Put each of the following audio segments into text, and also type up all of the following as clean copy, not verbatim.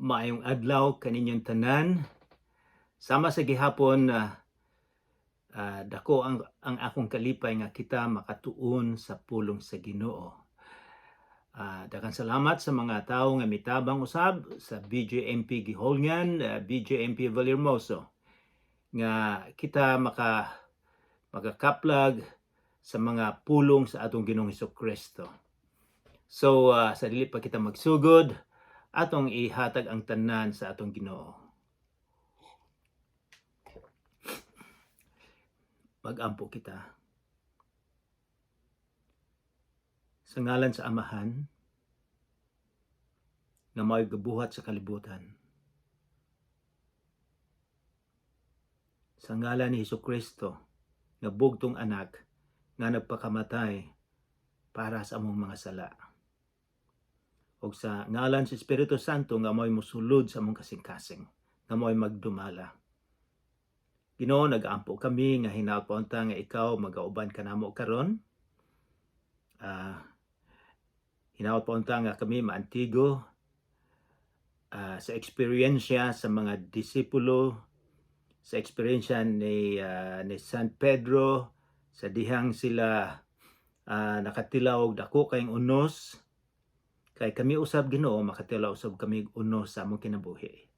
Maayong adlaw kaninyong tanan. Sama sa gihapon, dako ang akong kalipay nga kita makatuon sa pulong sa Ginoo. Daghang salamat sa mga tawo nga mitabang usab sa BJMP Guihulngan, BJMP Vallehermoso, nga kita makakaplag sa mga pulong sa atong Ginoong Kristo. So sa dili pa kita magsugod, atong ihatag ang tanan sa atong Ginoo. Magampo kita. Sa ngalan sa Amahan, nga mao'y gabuhat sa kalibutan. Sa ngalan ni Hesus Kristo, nga bugtong anak, nga nagpakamatay para sa among mga sala. O sa ngalan sa Espiritu Santo nga mao'y mosulod sa among kasing-kasing, nga mao'y magdumala. Ginoo, nagaampo kami nga hinaot unta nga ikaw magauban kanamo karon. Hinaot pa unta nga kami maantigo sa eksperyensya sa mga disipulo, sa eksperyensya ni San Pedro, sa dihang sila nakatilaw og dako kayong unos. Kay kami usab, Ginoo, makatilaw usab kami og unos sa among kinabuhi.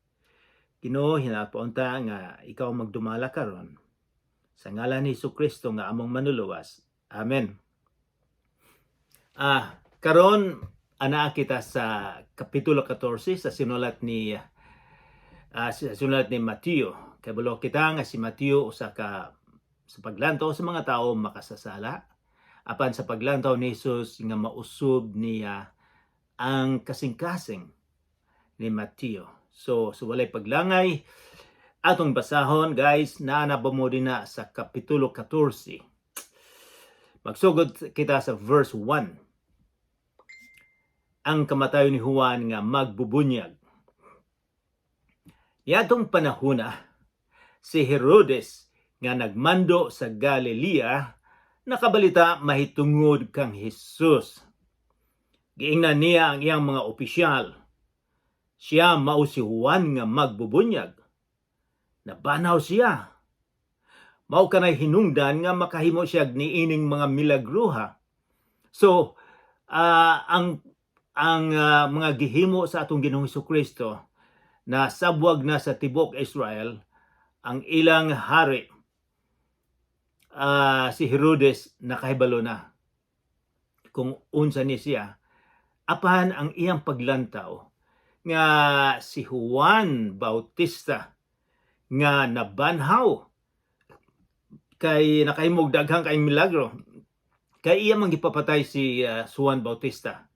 Ginoo, hinaot pa unta nga ikaw magdumala karon. Sa ngalan ni Hesus Kristo nga among manluluwas. Amen. Karon anaa kita sa kapitulo 14 sa sinulat ni Mateo. Kay kabalo kita nga si Mateo usa ka sa paglantaw sa mga tao makasasala, apan sa paglantaw ni Jesus nga mausob niya ang kasing-kasing ni Mateo. So walay paglangay, atong basahon, guys, naa na ba mo dinha sa kapitulo 14? Magsugod kita sa verse 1. Ang kamatayon ni Juan nga magbubunyag. Niadtong panahona, si Herodes nga nagmando sa Galilea nakabalita mahitungod kang Hesus. Giingnan niya ang iyang mga opisyal. Siya mao si Juan nga magbubunyag. Nabanhaw siya. Mao kanay hinungdan nga makahimo siya niining mga milagruha. So, ang mga gihimo sa atong Ginoong Kristo na sabwag na sa tibok Israel, ang ilang hari, si Herodes, nakahibalo na kung unsa ni siya. Apan ang iyang paglantaw nga si Juan Bautista nga nabanhaw kay nakahimog daghang kay milagro, kay iya man gipapatay si Juan Bautista.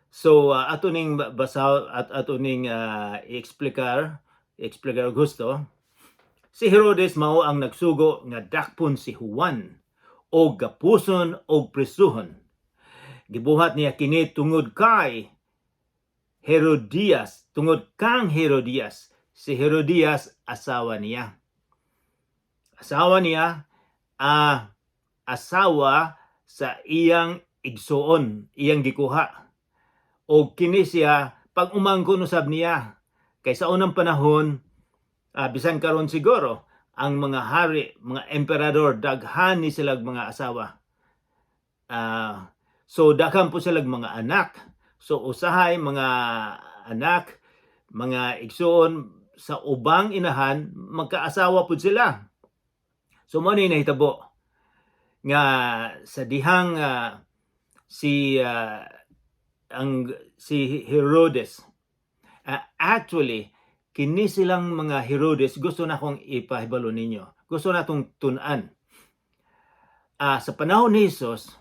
So ato ning basa at ato ning i-explicar gusto. Si Herodes mao ang nagsugo nga dakpon si Juan og gapuson og prisuhon. Gibuhat niya kini tungod kay Herodias, tungod kang Herodias. Si Herodias, asawa niya. Asawa niya, asawa sa iyang igsuon, iyang gikuha. O kini siya pag umangkon usab niya. Kay sa unang panahon, bisan karon siguro, ang mga hari, mga emperador, daghan ni silag mga asawa. So daghan po silag mga anak. So usahay mga anak, mga igsuon sa ubang inahan, magkaasawa pud sila. So mao ni nahitabo nga sa dihang si ang si Herodes. Actually, kini silang mga Herodes, gusto na akong ipahibalo ninyo. Gusto na itong tun-an. Sa panahon ni Jesus,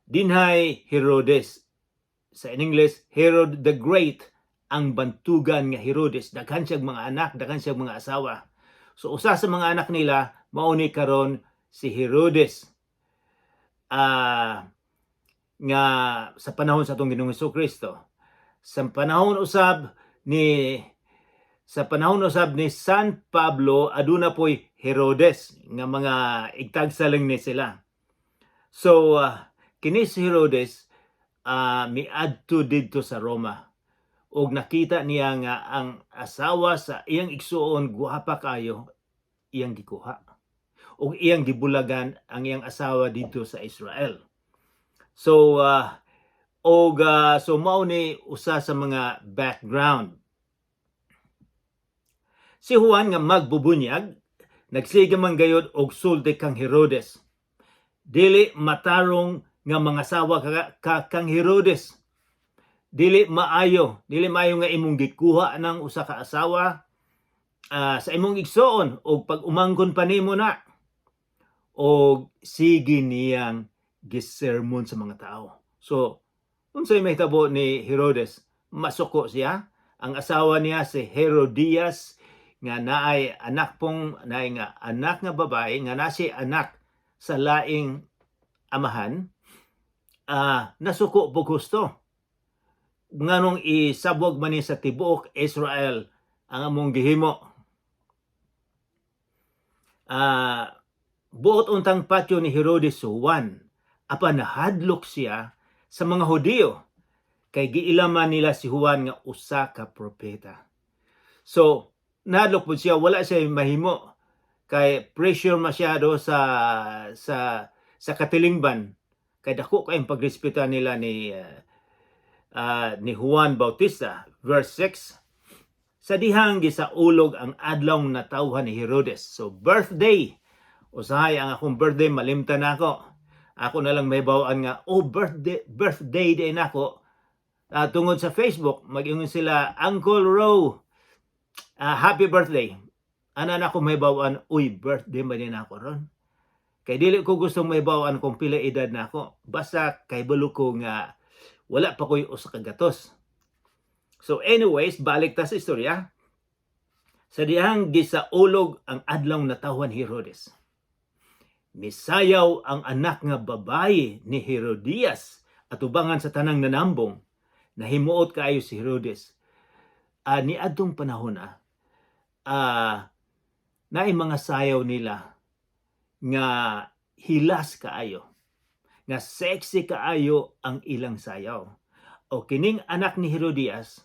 dinhay Herodes. Sa in English, Herod the Great, ang bantugan nga Herodes. Daghan siyang mga anak, daghan siyang mga asawa. So usa sa mga anak nila, mao ni karon si Herodes. Nga sa panahon sa atong Ginoong Kristo. Sa panahon usab ni San Pablo, aduna poy Herodes nga mga igtagsa lang ni sila. So kini si Herodes miadto didto sa Roma. Og nakita niya nga ang asawa sa iyang igsuon guwapa kayo, iyang gikuha. Og iyang gibulagan ang iyang asawa dito sa Israel. So og so mao ni usa sa mga background. Si Juan nga magbubunyag nagsige man gayod og sulti kang Herodes. "Dili matarong nga mangasawa ka kang Herodes. Dili maayo, dili maayo nga imong gikuha ng usa ka asawa sa imong igsoon og pag umangkon pa nimo na." Og sige niyang gisermon sa mga tao. So, unsay mahitabo ni Herodes? Masuko siya. Ang asawa niya si Herodias nga naay anak pong naay nga anak nga babae nga na si anak sa laing amahan, nasuko po gusto nganong isabwag man ni sa tibuok Israel ang among gihimo. Buot untang patyo ni Herodes si Juan, apan nahadlok siya sa mga Hudiyo kay giilaman nila si Juan nga usa ka propeta. So nahadlok pud siya, wala siya mahimo kay pressure masyado sa katilingban kay dako kayong pagrespeto nila ni Juan Bautista. Verse 6: Sa dihang gisaulog ang adlaw natawhan ni Herodes. So birthday. Usahay ang akong birthday malimtan nako. Ako na lang may bawaan nga, "Oh, birthday, birthday day nako." Tungod sa Facebook, mag-ingon sila, "Uncle Ro, happy birthday." Ana na ako may bawaan, "Uy, birthday man din ako ron." Kay dili ko gusto may bawaan kung pila edad na ako. Basta kay ko nga wala pa ko'y usa ka gatos. So anyways, balik ta sa istorya. Sa dihang gisaulog ang adlaw natawhan Herodes, misayaw ang anak nga babaye ni Herodias atubangan sa tanang nanambong. Nahimuot kaayo si Herodes. Ni adtong panahon naay mga sayaw nila nga hilas kaayo, nga sexy kaayo ang ilang sayaw. O kining anak ni Herodias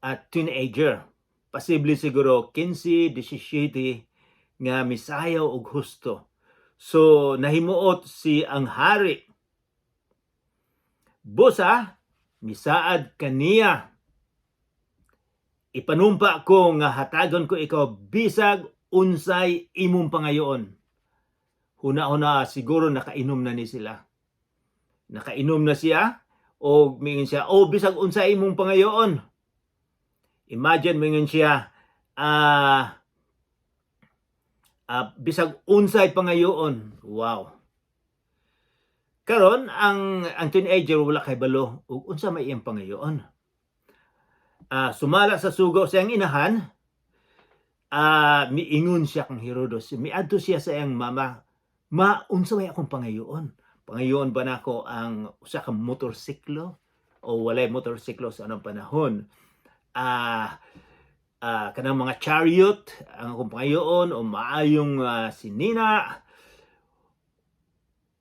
at teenager, posible siguro 15, 17 nga misayaw og husto. So nahimuot si ang hari. Busa, misaad kaniya, "Ipanumpa ko nga hatagon ko ikaw bisag unsay imong pangayoon." Huna-huna siguro nakainom na ni sila. Nakainom na siya o mingon siya, "Oh, bisag unsay imong pangayoon." Imagine, mingon siya, "Bisag unsay pangayoon." Wow. Karon ang teenager wala kay balo ug unsa may iyang pangayoon. Sumala sa sugo sa iyang inahan, miingon siya kang Herodes. Miadto siya sa iyang mama, "Ma, unsa may akong pangayoon? Pangayoon ba nako ang usa ka motorsiklo?" O walay motorsiklo sa anong panahon. "Kanang mga chariot ang akong pangayoon o maayong sinina?"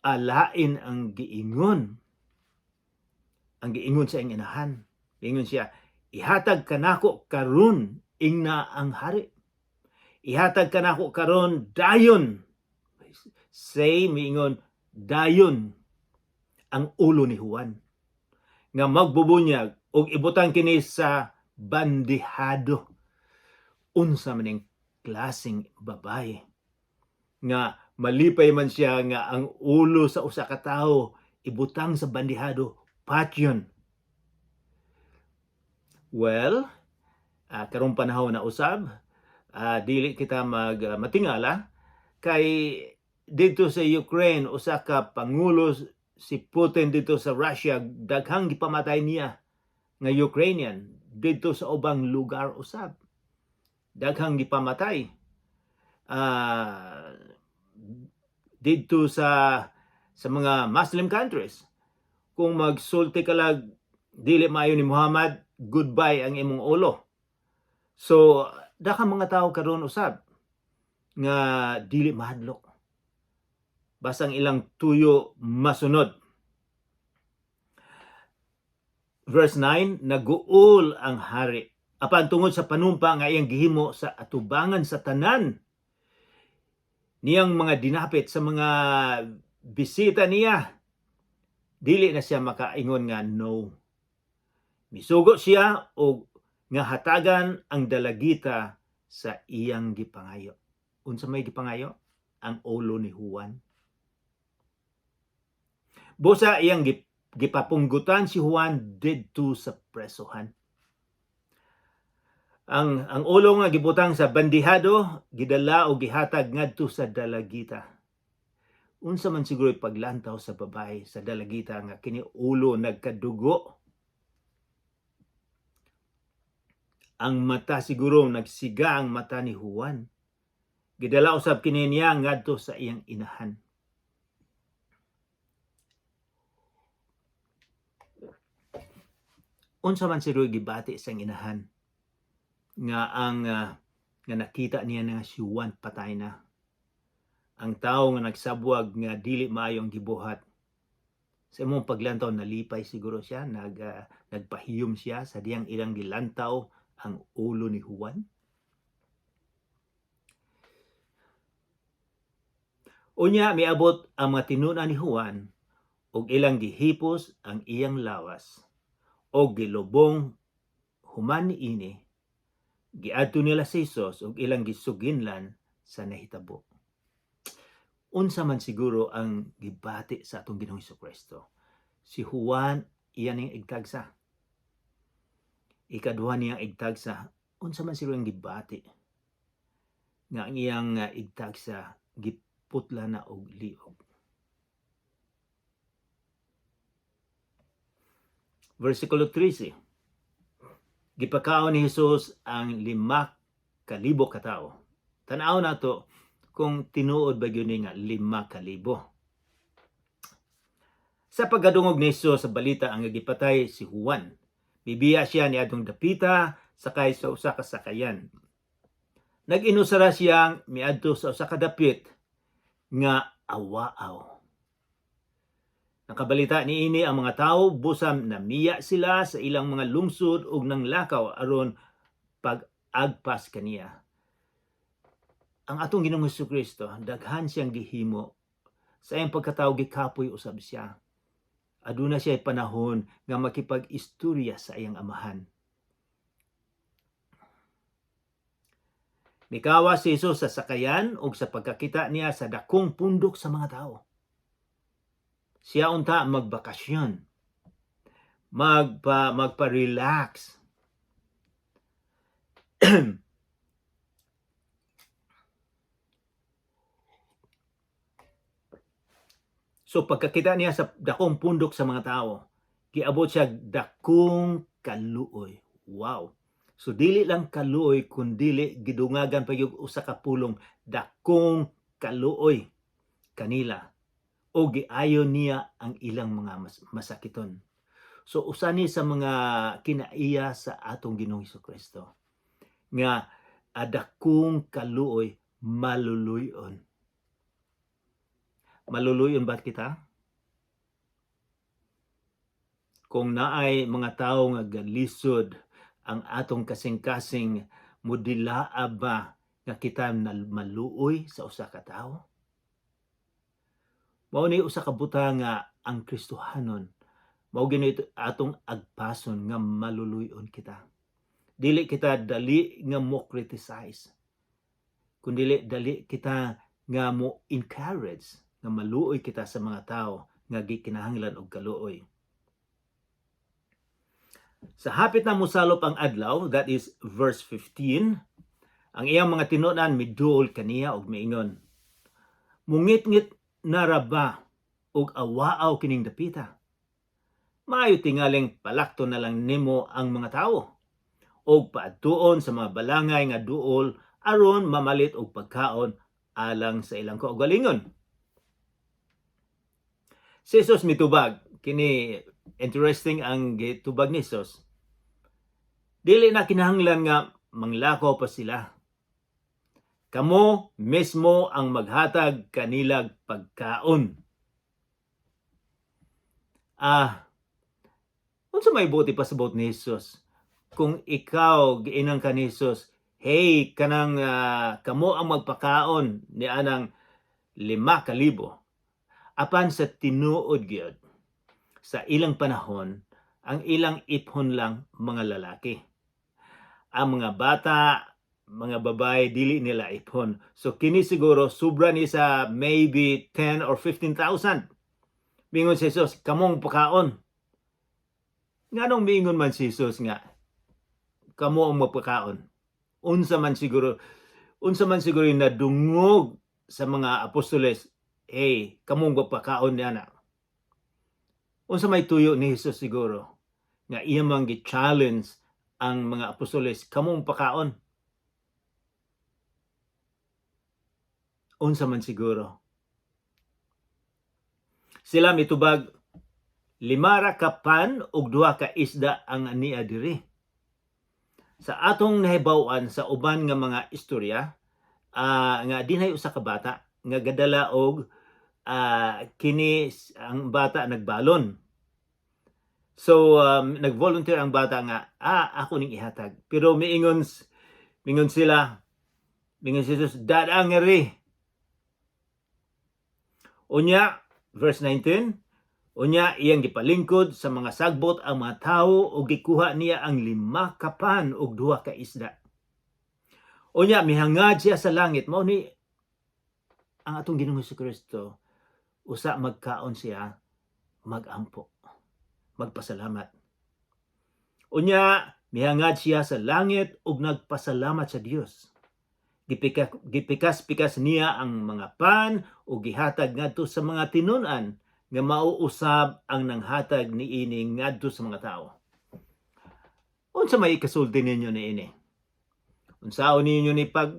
Alain ang giingon. Ang giingon sa iyang inahan. Giingon siya, "Ihatag kanako karon, ingna ang hari. Ihatag kanako karon dayon." Say, miingon, "Dayon ang ulo ni Juan nga magbubunyag ug ibutang kini sa bandihado." Unsa man ning klaseng babae nga malipay man siya nga ang ulo sa usa ka tawo ibutang sa bandihado, patyon? Well, karong panahon na usab, dili kita mag matingala kay dito sa Ukraine usa ka pangulo si Putin dito sa Russia, daghang gipamatay niya nga Ukrainian dito sa ubang lugar usab. Daghang gipamatay dito sa mga Muslim countries. Kung magsulti ka lag dili maayo ni Muhammad, goodbye ang imong ulo. So daghang mga tao karon usab nga dili mahadlok basta ang ilang tuyo masunod. Verse 9, naguol ang hari. Apan tungod sa panumpa nga iyang gihimo sa atubangan sa tanan niyang mga dinapit, sa mga bisita niya, dili na siya makaingon nga no. Misugo siya og nga hatagan ang dalagita sa iyang gipangayo. Unsa may gipangayo? Ang ulo ni Juan. Busa iyang gipapunggutan si Juan didto sa presohan. Ang ulo nga gibutang sa bandihado, gidala o gihatag ngadto sa dalagita. Unsa man siguro paglantaw sa babae, sa dalagita, nga kini ulo nagkadugo. Ang mata siguro nagsiga, ang mata ni Juan. Gidala usab kini niya ngadto sa iyang inahan. Unsa man siguro gibati sa iyang inahan nga ang nga nakita niya nga si Juan patay na? Ang tao nga nagsabwag nga dili maayo ang gibuhat. Sa imong paglantaw, nalipay siguro siya, nagpahiyom siya sa diyang ilang gilantaw ang ulo ni Juan. Unya miabot ang mga tinun-an ni Juan ug ilang gihipos ang iyang lawas og gilubong. Human niini, giadto nila si Jesus ug ilang gisuginlan sa nahitabo. Unsa man siguro ang gibati sa atong Ginoong Kristo? Si Juan iyan ning igtagsa. Ikaduha niyang igtagsa. Unsa man siguro ang gibati nga ang iyang igtagsa giputla na og liog? Versikulo 13. Gipakaon ni Jesus ang 5,000 ka tawo. Tan-aw nato kung tinuod ba gyud ni nga 5,000. Sa pagkadungog ni Jesus sa balita ang gipatay si Juan, bibiya siya niadtong dapita sakay sa usa ka sakayan. Nag-inusara siyang miadto sa usa ka dapit nga awaaw. Nakabalita niini ang mga tao, busam namiya sila sa ilang mga lungsod ug nanglakaw aron pag-agpas kaniya. Ang atong Ginoong Kristo, daghan siyang gihimo. Sa iyang pagkatao, gikapoy usab siya. Aduna siya panahon nga makipag-istorya sa iyang Amahan. Mikawa si Jesus sa sakayan ug sa pagkakita niya sa dakong pundok sa mga tao, siya unta magbakasyon. Magpa-relax. So pagkakita niya sa dakong pundok sa mga tao, giabot siya dakong kaluoy. Wow. So dili lang kaluoy kundili gidungagan pa yung usa ka pulong, dakong kaluoy kanila o giayon niya ang ilang mga masakiton. So usa ni sa mga kinaiya sa atong Ginoong Kristo nga adakong kaluoy, maluluyon. Maluluyon ba kita? Kung naay mga tawo nga galisod ang atong kasing-kasing, mudilaa ba nga kita maluoy sa usa ka tawo? Mao ni usa ka butang nga ang Kristohanon mao gini atong agpason nga maluluyon kita. Dili kita dali nga mo criticize, kundili dali kita nga mo encourage nga maluoy kita sa mga tao nga gikinahanglan og kaluoy. Sa hapit na mosalop ang adlaw, that is verse 15, ang iyang mga tinunan miduol kaniya og miingon, "Mungitngit na ra ba og awaaw kining dapita? Maayo tingaling palakto na lang nimo ang mga tawo og paadtuon sa mga balangay nga duol aron mamalit og pagkaon alang sa ilang kaugalingon." Si Jesus mitubag, kini interesting ang gitubag ni Jesus. "Dili na kinahanglan nga manglakaw pa sila. Kamo mismo ang maghatag kanilag pagkaon." Unsa may buot ipasabot ni Jesus? Kung ikaw giinang ka ni Jesus, "Hey, kanang kamo ang magpakaon ni anang 5,000." Apan sa tinuod gyud, sa ilang panahon, ang ilang iphon lang mga lalaki. Ang mga bata, mga babae, dili nila iphon. So kini siguro sobra ni sa maybe 10 or 15,000. Mingon si Jesus, "Kamong pakaon." Nganong miingon man si Jesus nga kamo ang magpakaon? Unsa man siguro yung nadungog sa mga apostoles, "Hey, kamong magpakaon niya na"? Unsa may tuyo ni Jesus siguro nga iya man gi-challenge ang mga apostoles, "Kamong pakaon"? Unsa man siguro? Sila mitubag, "Lima ra ka pan ug duha ka isda ang ania diri." Sa atong nahibaw-an sa uban nga mga istorya, nga dinay usa ka bata nga gadala og kini ang bata nagbalon. So nag-volunteer ang bata nga ako ning ihatag. Pero miingon mingon sila, mingon si Jesus, "Dad-a ngari." Unya, verse 19, unya iyang gipalingkod sa mga sagbot ang mga tawo ug gikuha niya ang lima ka pan ug duha ka isda. Unya mihangad siya sa langit. Mao ni ang atong Ginoong Kristo, usa magkaon siya, magampo, magpasalamat. Unya mihangad siya sa langit ug nagpasalamat sa Dios. Gipikas-pikas niya ang mga pan ug gihatag ngadto sa mga tinun-an nga mauusab ang nanghatag niini ngadto sa mga tao. Unsa may ikasulti ninyo niini? Unsaon ninyo ni pag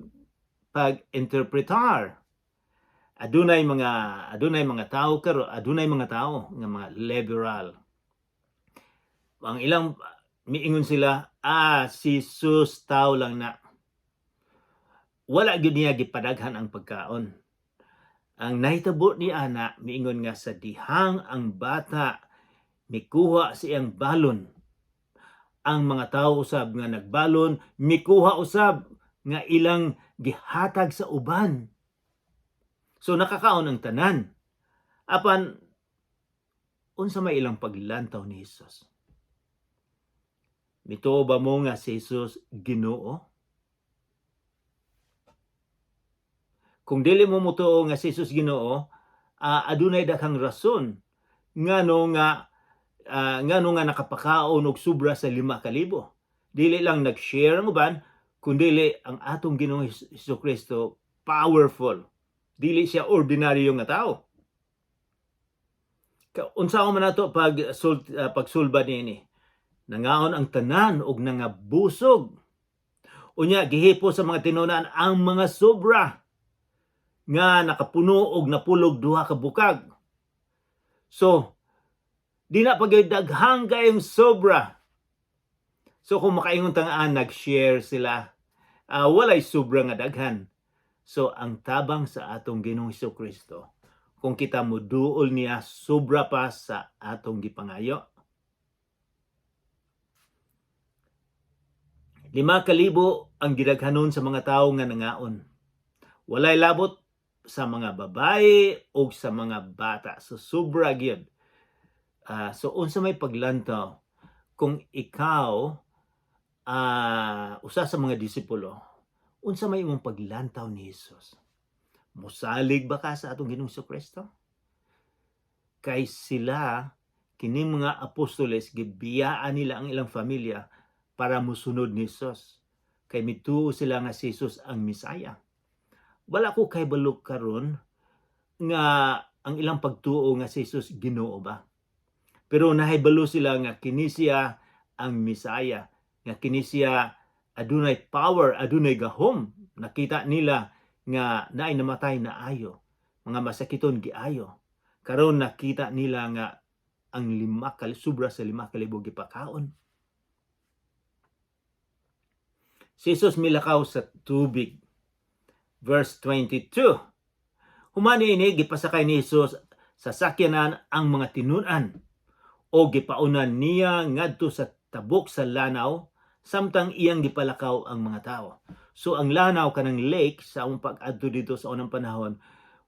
interpretar? Adunay mga tao karon, adunay mga tao nga mga liberal. Ang ilang miingon sila, "Si Jesus tao lang na. Wala gyud niya gipadaghan ang pagkaon. Ang nahitabo ni ana," miingon nga sa dihang ang bata mikuha sa iyang balon, ang mga tao usab nga nagbalon mikuha usab nga ilang gihatag sa uban. So nakakaon ang tanan. Apan unsa may ilang paglantaw ni Jesus? Mituo ba mo nga si Jesus Ginoo? Kung dili mo motuo nga si Jesus Ginoo, adunay daghang rason ngano nga nakapakaon og sobra sa 5,000. Dili lang nag-share ang uban, kundili ang atong Ginoong Hesus Kristo powerful. Dili siya ordinaryo nga tao. Unsa man nato pagsulba niini? Nangaon ang tanan og nangabusog. Unya gihipo sa mga tinunan ang mga sobra nga nakapuno og napulog duha ka bukag. So, di na pag daghang kayong sobra. So kung makaingon ta nga nag-share sila, walay sobra nga daghan. So ang tabang sa atong Ginoong Kristo, kung kita muduol niya, sobra pa sa atong gipangayo. 5,000 ang gidaghanon sa mga tawo nga nangaon. Walay labot sa mga babae o sa mga bata. So sobra gyud. So unsa may paglantaw kung ikaw usa sa mga disipulo? Unsa may imong paglantaw ni Jesus? Musalig ba ka sa atong Ginoong Kristo? Kay sila kini mga apostoles, gibiyaan nila ang ilang pamilya para musunod ni Jesus. Kay mituo sila nga si Jesus ang Misaya. Wala ko kay balok karon nga ang ilang pagtuo nga si Jesus Ginoo ba. Pero nahibalo sila nga kini siya ang Misaya, nga kini siya adunay power, adunay gahom. Nakita nila nga naay namatay na ayo, mga masakiton giayo. Karon nakita nila nga ang lima kal sobra sa 5,000 gipakaon. Si Jesus milakaw sa tubig. Verse 22. Human ini gipasakay ni Jesus sa sakyanan ang mga tinun-an O gipauna niya ngadto sa tabok sa lanaw samtang iyang gipalakaw ang mga tao. So ang lanaw, kanang lake sa among pag-adto dito sa unang panahon,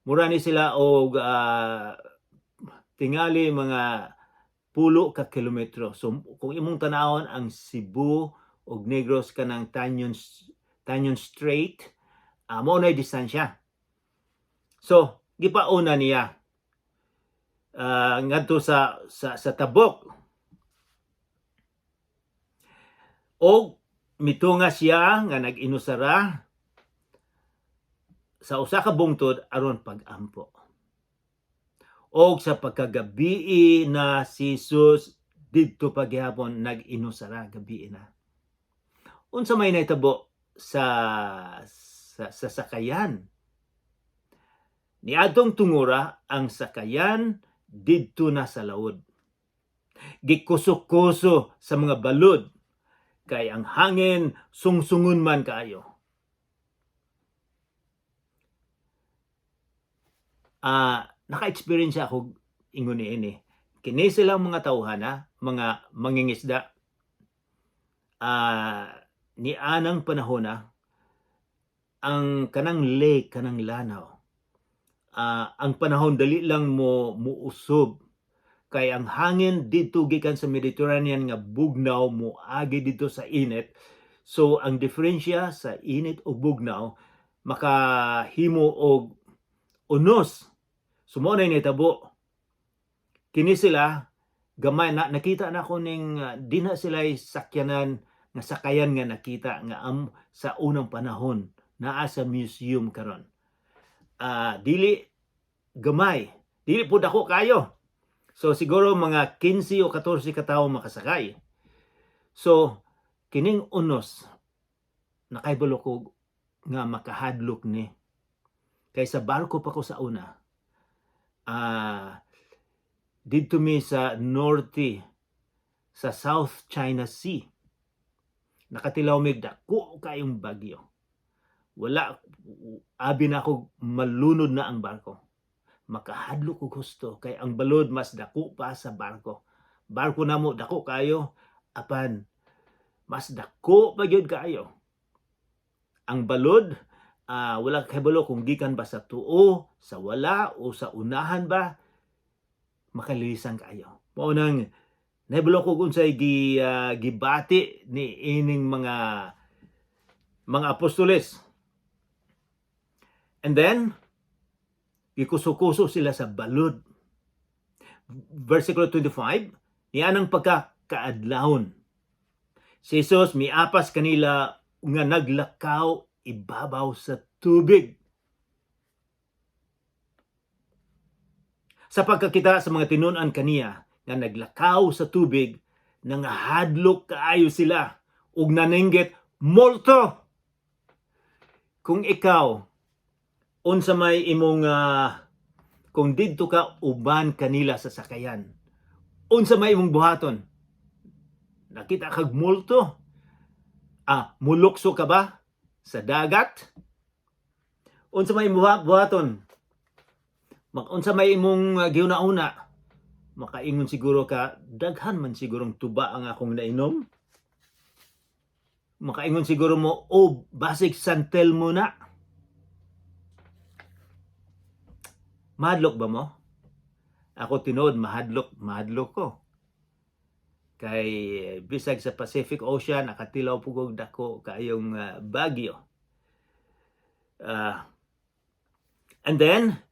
mura ni sila og tingali mga 10 ka kilometro. So kung imong tanawon ang Cebu ug Negros, kanang Tañon Strait, mao na distansya. So gipauna niya ngadto sa tabok. Og mitunga siya nga nag-inusara sa usa ka bungtod aron pag-ampo. Og sa pagkagabii na si Jesus didto pa gihapon nag-inusara, gabii na. Unsa may nahitabo sa sakayan? Niadtong tungura ang sakayan didto na sa lawod. Gikuso-kuso sa mga balod kay ang hangin sungsungon man kaayo. Naka-experience ako ingon niini. Kini silang mga tawhana, mga mangingisda, ni anang panahon na ang kanang lake, kanang lanaw. Ang panahon dali lang mo muusob kay ang hangin didto gikan sa Mediterranean nga bugnaw moagi didto sa init. So ang diferensya sa init ug bugnaw makahimo og unos. So mao na nahitabo. Kini sila gamay na nakita na ko ning dinha sila sakyanan nga sakayan nga nakita nga sa unang panahon naa sa museum karon. Dili gamay, dili pud dako kayo. So siguro mga 15 o 14 ka tawo makasakay. So kining unos nakaibalo ko nga makahadlok ni. Kay sa barko pa ko sa una. Didto mi sa norte sa South China Sea. Nakatilaw mig dako kayong bagyo. Wala, abi na ako malunod na ang barko. Makahadlok og husto kay ang balod mas dako pa sa barko. Barko namo dako kayo, apan mas dako pa gyud kaayo. Ang balod, wala kahibalo kung gikan ba sa tuo, sa wala o sa unahan ba, makalilisan kaayo. Mao nang nahibalo ko kung unsay gibati ni ining mga apostoles. And then gikuso-kuso sila sa balod. Versikulo 25, nianang pagkakaadlawon, si Jesus miapas kanila nga naglakaw ibabaw sa tubig. Sa pagkakita sa mga tinun-an kaniya nga naglakaw sa tubig, nangahadlok kaayo sila ug naninggit, "Multo!" Kung ikaw, unsa may imong kung didto ka uban kanila sa sakayan, unsa may imong buhaton? Nakita kag multo? Mulukso ka ba sa dagat? Unsa may imong buhaton? Unsa may imong giuna-una? Makaingon siguro ka, "Daghan man sigurong tuba ang akong nainom." Makaingon siguro mo, "Oh, basig San Telmo na." Mahadlok ba mo? Ako tinuod, mahadlok, mahadlok ko. Kay bisag sa Pacific Ocean, nakatilaw po kog dako kayong bagyo. And then,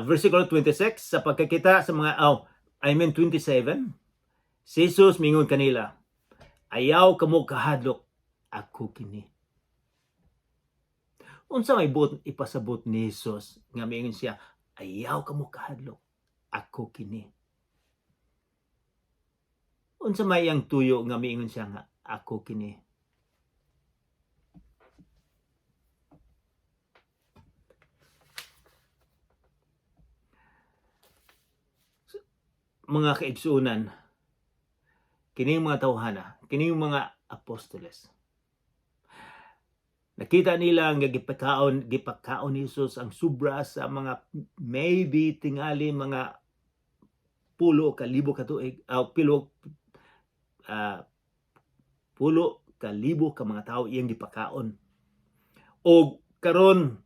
versikulo 26, sa pagkakita sa mga, oh, I mean 27, si Jesus mingon kanila, "Ayaw kamo kahadlok, ako kini." Unsa may buot ipasabot ni Jesus nga miingon siya, "Ayaw kamo kahadlok, ako kini"? Unsa may iyang tuyo nga miingon siya nga ako kini? Mga kaigsuonan, kining mga tawhana, kining mga apostoles, nakita nila nga gipakaon ni Jesus ang sobra sa mga maybe tingali mga Pulo ka libo ka tuig, pilo 10,000 ka mga tawo iyang gipakaon. Og karon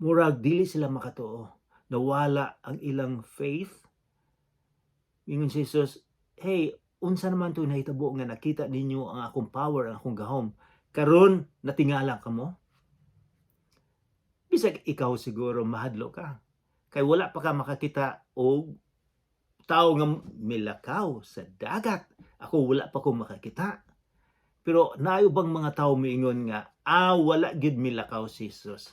murag dili sila makatuo. Nawala ang ilang faith. Ingon si Jesus, "Hey, unsa naman to nahitabo nga nakita ninyo ang akong power, ang akong gahom? Karon natingala kamo?" Bisag ikaw siguro mahadlo ka. Kay wala pa ka makakita og tao nga milakaw sa dagat. Ako, wala pa ko makakita. Pero naay ubang mga tao miingon nga, "Ah, wala gyud milakaw si Jesus.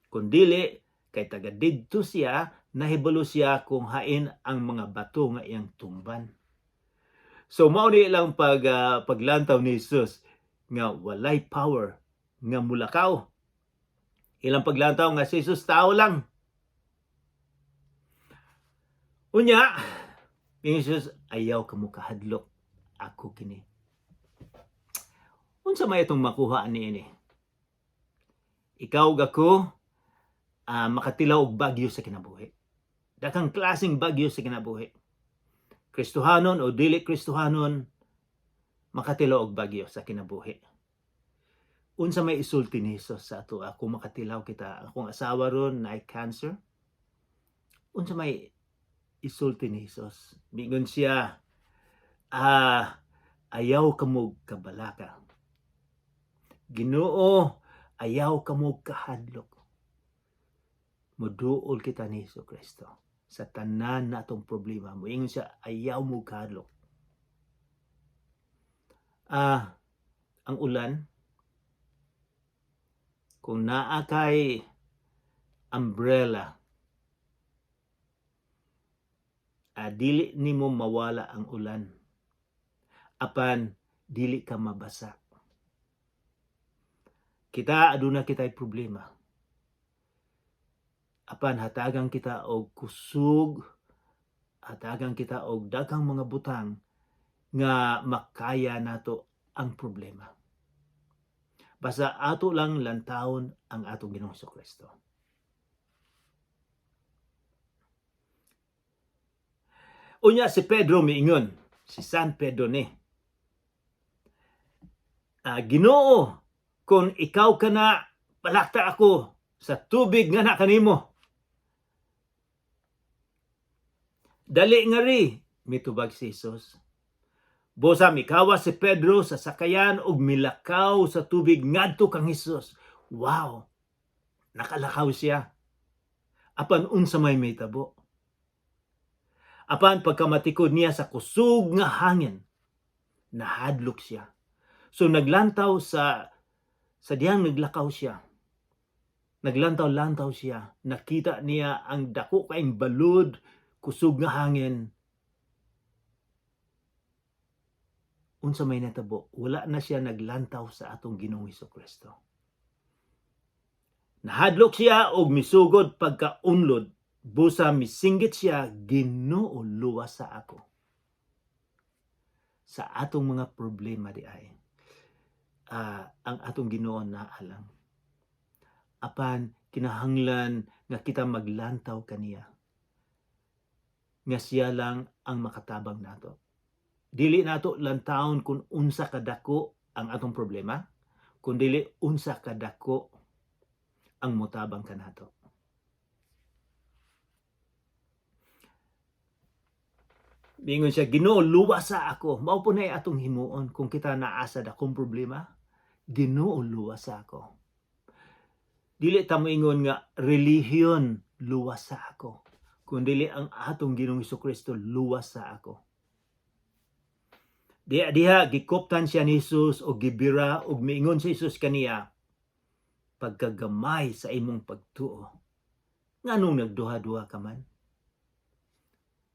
Kung dili, kay taga didto siya, nahibalo siya kung hain ang mga bato nga iyang tumban." So mao ni ilang paglantaw ni Jesus nga walay power nga mulakaw. Ilang paglantaw nga si Jesus tao lang. Unya, ni Jesus, "Ayaw kamo kahadlok, ako kini." Unsa may itong makuha niini? Ikaw ug ako makatilaw og bagyo sa kinabuhi. Daghang klaseng bagyo sa kinabuhi. Kristohanon o dili Kristohanon, makatilaw og bagyo sa kinabuhi. Unsa may isulti ni Jesus sa ato kung makatilaw kita? Akong asawa ron naay cancer. Unsa may isulti ni Jesus? Miingon siya, "Ayaw kamo kabalaka. Ginoo, ayaw kamo kahadlok." Muduol kita ni Hesus Kristo sa tanan natong problema. Moingon siya, "Ayaw mo kahadlok." Ang ulan, kung naa kay umbrella, dili nimo mawala ang ulan. Apan dili ka mabasa. Kita, aduna kita'y problema. Apan hatagan kita og kusog, hatagan kita og daghang mga butang nga makaya nato ang problema. Basta ato lang lantawon ang atong Ginoong Kristo. Unya si Pedro miingon, si San Pedro ni, "Ginoo, kung ikaw ka na, palakta ako sa tubig nga na kanimo." "Dali nga ri," mitubag si Jesus. Busa mikawas si Pedro sa sakayan ug milakaw sa tubig ngadto kang Jesus. Wow! Nakalakaw siya. Apan unsa may mahitabo? Apan pagkamatikod niya sa kusog nga hangin, nahadlok siya. So naglantaw sa diyang naglakaw siya. Naglantaw-lantaw siya. Nakita niya ang dako kaayong balud, kusog nga hangin. Unsa may natabo? Wala na siya naglantaw sa atong Ginoong Kristo. Nahadlok siya og misugod pagkaunlod. Busa misinggit siya, "Ginoo, luwasa ako." Sa atong mga problema di ay, ang atong Ginoo naa lang. Apan kinahanglan nga kita maglantaw kaniya. Nga siya lang ang makatabang nato. Dili nato lantawon kung unsa kadako ang atong problema, kun dili unsa kadako ang motabang kanato. Mingon siya, "Ginoo, luwasa ako." Mao po na atong himuon kung kita naa sa dakong problema. "Ginoo, luwasa ako." Dili ta moingon nga relihiyon, "Luwasa ako." Kung dili ang atong Ginoong Kristo, "Luwasa ako." Diha diha gikuptan siya ni Jesus og gibira og miingon si Jesus kaniya, "Pagkagamay sa imong pagtuo. Nganong nagduha-duha ka man?"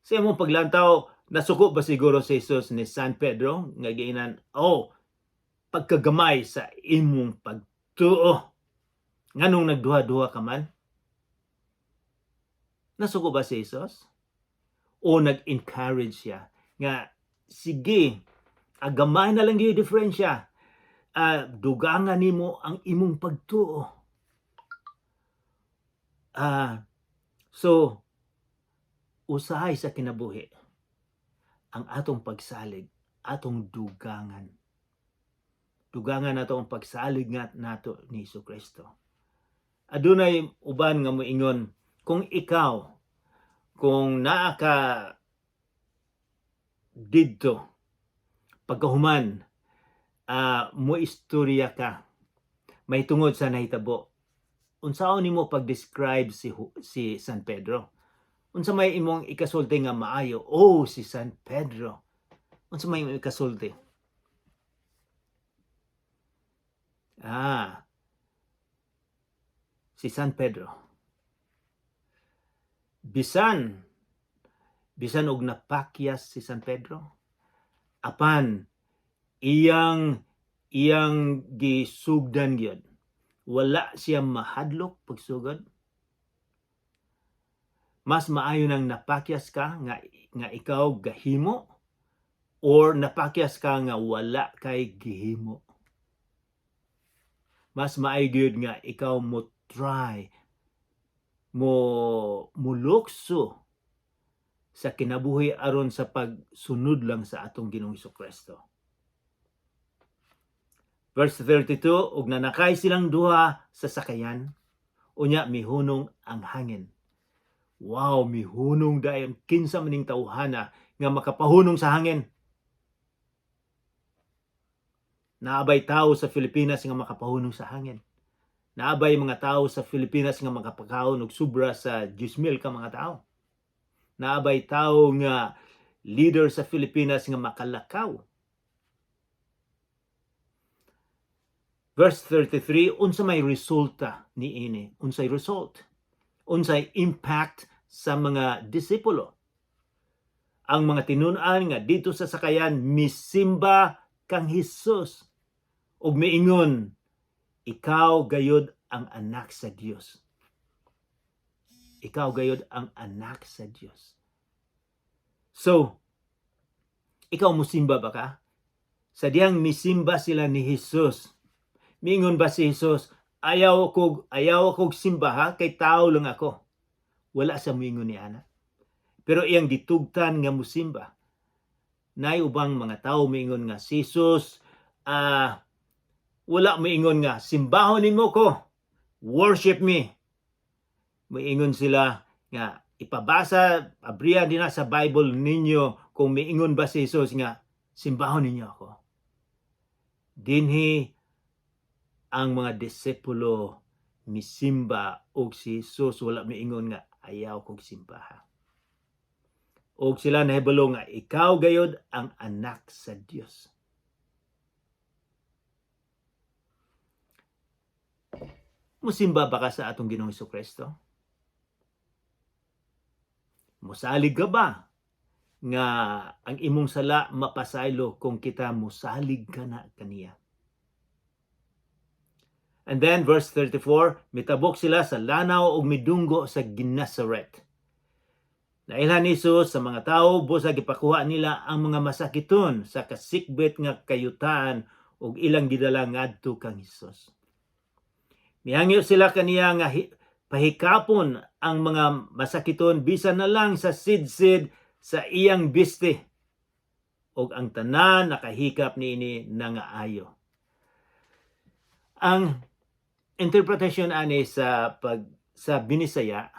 Sa imong paglantaw, nasuko ba siguro si Jesus ni San Pedro nga giinan, "Oh, pagkagamay sa imong pagtuo. Nganong nagduha-duha ka man?" Nasuko ba si Jesus? O nag-encourage siya nga, "Sige, agamay na lang yung diferensya. Dugangan nimo ang imong pagtuo." So, Usahay sa kinabuhi, ang atong pagsalig, atong dugangan. Dugangan nato ang pagsalig nga nato ni Hesus Kristo. Adunay uban nga moingon, kung ikaw, kung naa ka didto pagkahuman, mo istorya ka may tungod sa nahitabo, unsaon nimo pag-describe si San Pedro? Unsa may imong ikasulti nga maayo? Oh, si San Pedro. Unsa may imong ikasulti? Si San Pedro. Bisan og napakyas si San Pedro, apan iyang gisugdan gyud. Wala siya mahadlok pagsugod. Mas maayo nang napakyas ka nga ikaw gahimo or napakyas ka nga wala kay gihimo. Mas maayo gyud nga ikaw mo try, mo mulukso sa kinabuhi aron sa pagsunod lang sa atong Ginoong Kristo. Verse 32, ug nanakay silang duha sa sakayan, unya mihunong ang hangin. Wow, mihunong dayon. Kinsa maning tawhana nga makapahunong sa hangin? Naabay tao sa Pilipinas nga makapahunong sa hangin. Naabay mga tao sa Pilipinas nga makapakaon og sobra sa 10,000 ka mga tao. Naabay tao nga leader sa Pilipinas nga makalakaw. Verse 33, unsa may resulta niini? Unsay result? Unsay impact sa mga disipulo? Ang mga tinun-an nga dito sa sakayan misimba kang Hesus ug miingon, "Ikaw gayud ang anak sa Dios. Ikaw gayud ang anak sa Dios." So, ikaw, musimba ba ka? Sa diyang misimba sila ni Jesus, miingon ba si Jesus, Ayaw kog simbaha kay tao lang ako"? Wala sa miingon ni ana. Pero iyang gitugtan nga musimba. Nay ubang mga tao miingon nga si Jesus wala miingon nga simbahon nimo ko, worship me. Miingon sila nga ipabasa, abriya din na sa Bible ninyo kung miingon ba si Jesus nga simbahon ninyo ako. Dinhi ang mga disipulo misimba og si Jesus wala miingon nga ayaw kog simbaha. Og sila nahibalo nga ikaw gayod ang anak sa Dios. Musimba ba ka sa atong Ginoong Kristo? Musalig ka ba nga ang imong sala mapasaylo kung kita musalig ka na kaniya? And then verse 34, mitabok sila sa lanaw ug midunggo sa Gennesaret. Nailhan ni Jesus sa mga tao, busa gipakuha nila ang mga masakiton sa kasikbit nga kayutaan ug ilang gidala ngadto kang Hesus. Mihangyo sila kaniya nga pahikapon ang mga masakiton bisan na lang sa sidsid sa iyang biste. Og ang tanan nakahikap niini nangaayo. Ang interpretation ani sa pag sa Binisaya,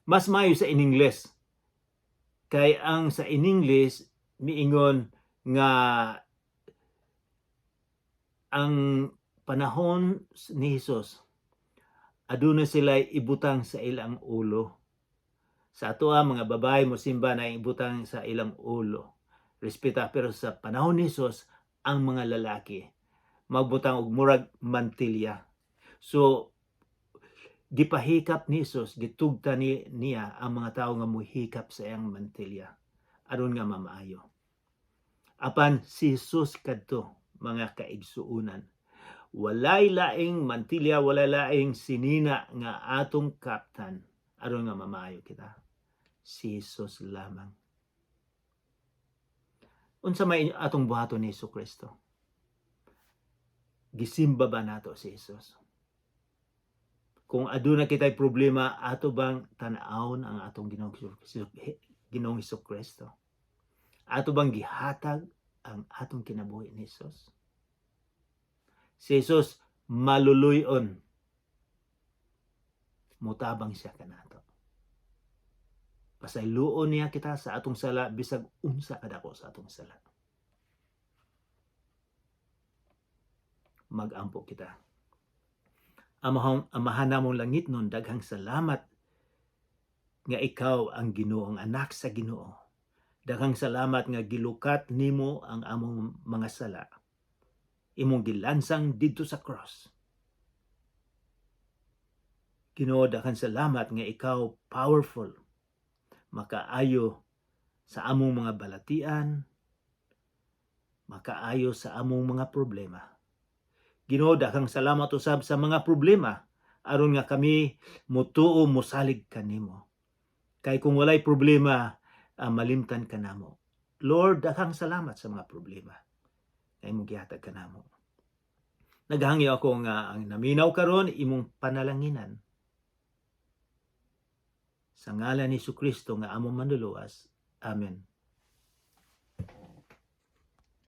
mas maayo sa in English. Kay ang sa in English miingon nga ang panahon ni Hesus, aduna sila ibutang sa ilang ulo. Sa atoa, mga babae mosimba na ibutang sa ilang ulo. Respeta, pero sa panahon ni Hesus, ang mga lalaki magbutang og murag mantilya. So gipahikap ni Hesus, gitugta niya ang mga tao nga muhikap sa iyang mantilya aron nga mamaayo. Apan si Jesus kadto, mga kaigsuunan, walay laing mantilya, walay laing sinina nga atong kaptan aron nga mamaayo kita. Si Jesus lamang. Unsa may atong buhaton ni Hesus Kristo? Gisimba ba nato si Jesus? Kung aduna kitay problema, ato bang tan-awon ang atong Ginoong Kristo? Ato bang gihatag ang atong kinabuhi ni Jesus? Si Jesus maluluyon. Mutabang siya kanato. Pasayloon niya kita sa atong sala bisag unsa kadako sa atong sala. Magampo kita. Amahong Amahan namong langitnon, daghang salamat nga ikaw ang Ginoo, ang anak sa Ginoo. Daghang salamat nga gilukat nimo ang among mga sala. Imong gilansang didto sa cross. Ginoo, daghang salamat nga ikaw powerful, makaayo sa among mga balatian, makaayo sa among mga problema. Ginoo, daghang salamat usab sa mga problema aron nga kami mutuo, mosalig kanimo. Kay kung walay problema, malimtan ka namo. Lord, daghang salamat sa mga problema nga imong gihatag kanamo. Naghangyo ako nga ang naminaw karon imong panalanginan. Sa ngalan ni Kristo nga among Manluluwas. Amen.